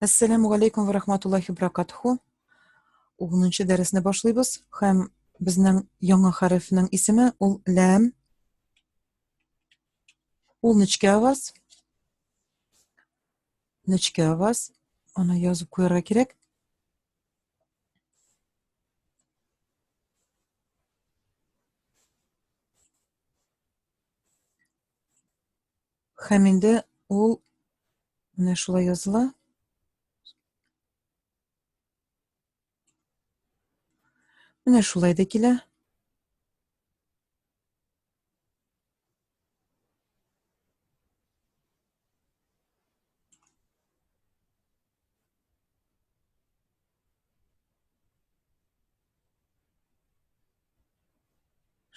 Әссәламү галәйкүм вә рахматуллахи баракатуху. Унынчы дәресне башлыйбыз һәм безнең яңа хәрефнең исеме ул ләм. Ул нечкә аваз. Нечкә аваз. Аны язып куярга кирәк. Һәм инде ул менә шулай языла. Менә шулай да килә.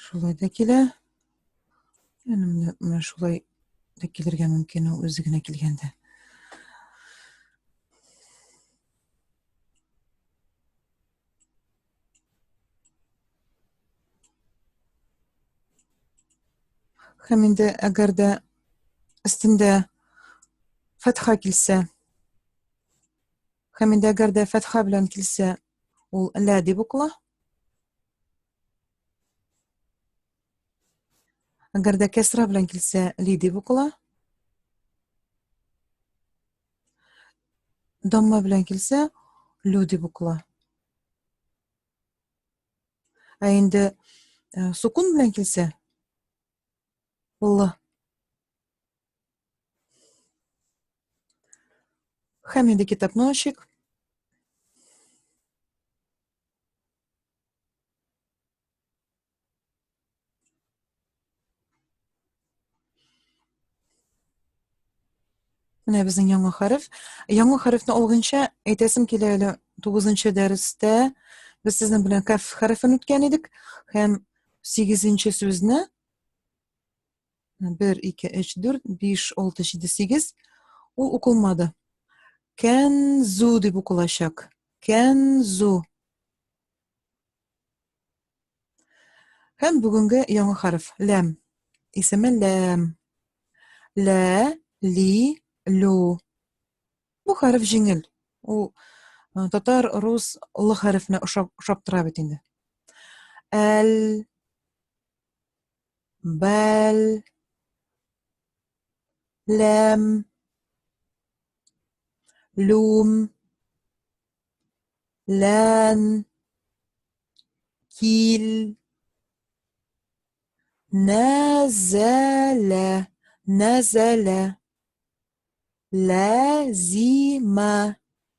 Шулай да килә. Менә менә шулай да килергә мөмкин ул үзе генә килгәндә. Һәм инде әгәр дә өстендә фәтха килсә, һәм инде әгәр дә фәтха белән килсә, ул лә дип укыла. Әгәр дә кәсра белән килсә, ли дип укыла. Дамма белән килсә, лю дип укыла. Ә инде э, сукун белән килсә, л. Һәм инде китапны ачыйк. Менә безнең яңа хәреф. Яңа хәрефне алганча әйтәсем килә әле 9 дәрестә без сезнең белән кәф хәрефен үткән идек һәм 8 сүзне 1 2 3 4 5 6 7 8 ул укылмады. Кәнзу дип укылачак. Кәнзу. Һәм бүгенге яңа хәреф ләм. Исеме ләм. Лә, ли, лю. Бу хәреф җиңел. Ул э, татар, рус л хәрефенә ошап, ошап тора бит инде. Әл, бәл, ләм, люм, лән, кил, нәзәлә, нәзәлә, ләзимә,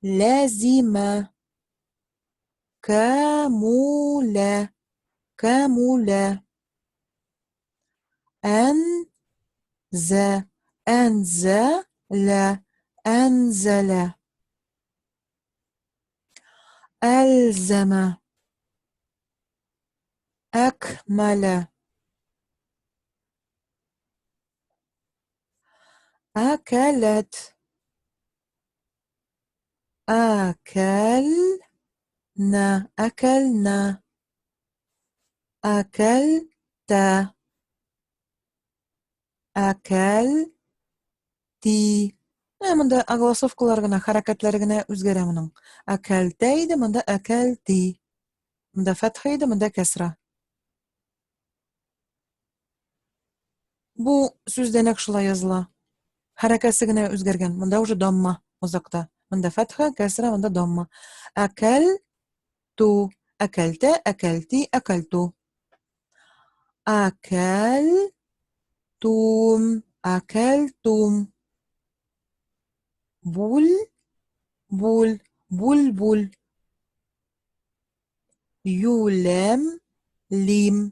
ләзимә, кәмүлә, кәмүлә, әнзә, әнзәлә, әнзәлә. Әлзәмә. Әкмәлә. Әкәләт. Әкәлнә. Әкәлнә. Әкәлтә. Әкәл ти. Менә монда огласовкалар гына, хәрәкәтләре генә үзгәрә моның. Әкәлтә иде, монда әкәлти. Монда фәтха иде, монда кәсра. Бу сүз дә нәкъ шулай языла. Хәрәкәсе генә үзгәргән. Монда уже дамма озакта. Монда фәтха, кәсра, монда дамма. Әкәл ту, әкәлтә, әкәлти, әкәлту. Әкәл тум, әкәлтум. Бүл, бүл, бүл-бүл. Юләм, лим,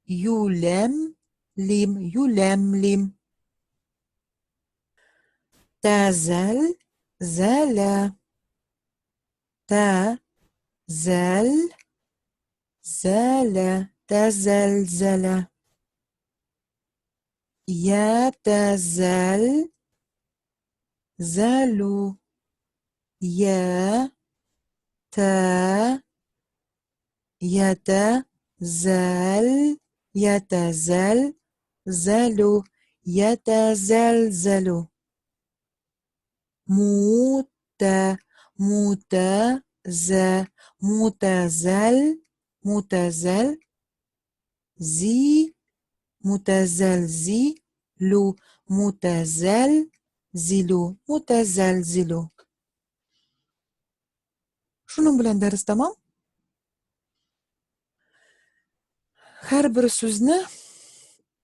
юләм, лим, юләм, лим. Тәзәл, зәлә. Тә, зәл, зәлә, тәзәлзәлә. Я, тәзәл, зәлү. Я, тә, ятә, зәл, ятәзәл, зәлү, ятәзәлзәлү. Му, тә, мутә, зә, мутәзәл, мутәзәл, зи, мутәзәлзи, лю, мутәзәл, зилү, мутәзәлзилү. Шуның белән дәрес тәмам. Һәрбер сүзне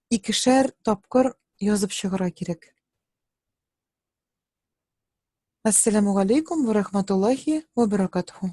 икешәр тапкыр язып чыгарга кирәк. Әссәламү галәйкүм вә рахматуллаһи вә баракатуһу.